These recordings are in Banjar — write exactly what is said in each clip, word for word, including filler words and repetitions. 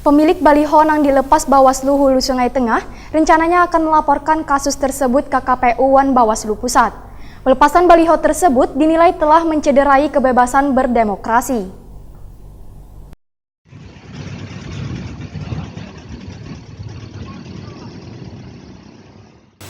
Pemilik baliho nang dilepas Bawaslu Hulu Sungai Tengah rencananya akan melaporkan kasus tersebut ka K P U wan Bawaslu Pusat. Pelepasan baliho tersebut dinilai telah mencederai kebebasan berdemokrasi.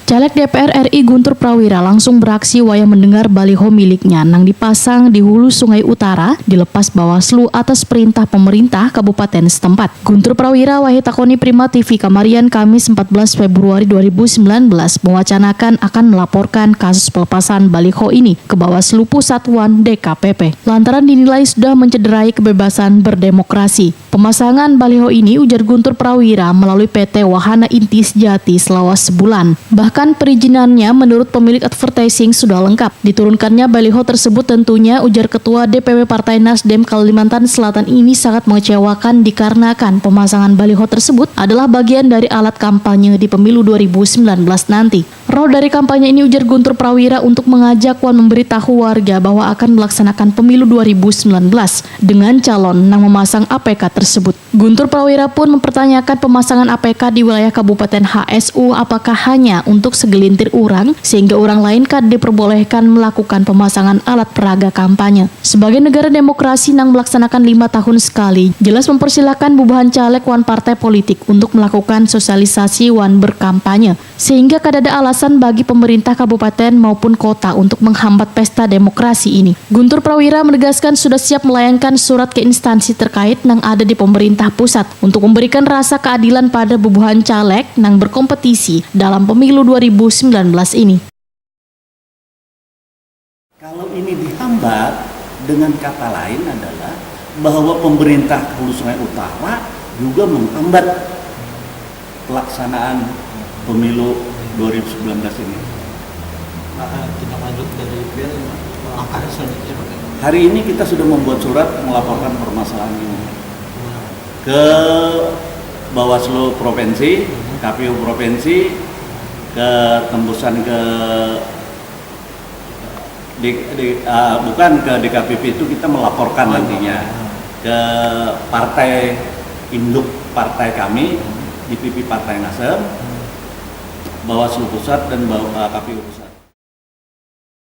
Caleg D P R R I Guntur Prawira langsung beraksi wayah mendengar baliho miliknya nang dipasang di Hulu Sungai Utara dilepas Bawaslu atas perintah pemerintah kabupaten setempat. Guntur Prawira wayah takoni Prima T V kamarian Kamis empat belas Februari dua ribu sembilan belas mewacanakan akan melaporkan kasus pelepasan baliho ini ke Bawaslu Pusat wan D K P P lantaran dinilai sudah mencederai kebebasan berdemokrasi. Pemasangan baliho ini, ujar Guntur Prawira, melalui P T Wahana Inti Sejati selawas sebulan. Bahkan perizinannya menurut pemilik advertising sudah lengkap. Diturunkannya baliho tersebut tentunya, ujar Ketua D P W Partai Nasdem Kalimantan Selatan ini, sangat mengecewakan dikarenakan pemasangan baliho tersebut adalah bagian dari alat kampanye di pemilu dua ribu sembilan belas nanti. Roh dari kampanye ini, ujar Guntur Prawira, untuk mengajak wan memberitahu warga bahwa akan melaksanakan pemilu dua ribu sembilan belas dengan calon nang memasang A P K tersebut. Guntur Prawira pun mempertanyakan pemasangan A P K di wilayah Kabupaten H S U apakah hanya untuk segelintir orang sehingga orang lain kada diperbolehkan melakukan pemasangan alat peraga kampanye. Sebagai negara demokrasi nang melaksanakan lima tahun sekali, jelas mempersilahkan bubuhan caleg wan partai politik untuk melakukan sosialisasi wan berkampanye. Sehingga kadada alasan bagi pemerintah kabupaten maupun kota untuk menghambat pesta demokrasi ini. Guntur Prawira menegaskan sudah siap melayangkan surat ke instansi terkait nang ada di pemerintah pusat untuk memberikan rasa keadilan pada bubuhan caleg nang berkompetisi dalam pemilu dua ribu sembilan belas ini. Kalau ini dihambat, dengan kata lain adalah bahwa pemerintah Hulu Sungai Utara juga menghambat pelaksanaan pemilu dua ribu sembilan belas ini. Nah, tindak lanjut dari langkah selanjutnya bagaimana? Hari ini kita sudah membuat surat melaporkan permasalahan ini ke Bawaslu Provinsi, K P U Provinsi, ke tembusan ke di, di, uh, bukan ke D K P P itu kita melaporkan nantinya ke partai induk partai kami, D P P Partai Nasdem, Bawaslu Pusat dan Baw- uh, K P U Pusat.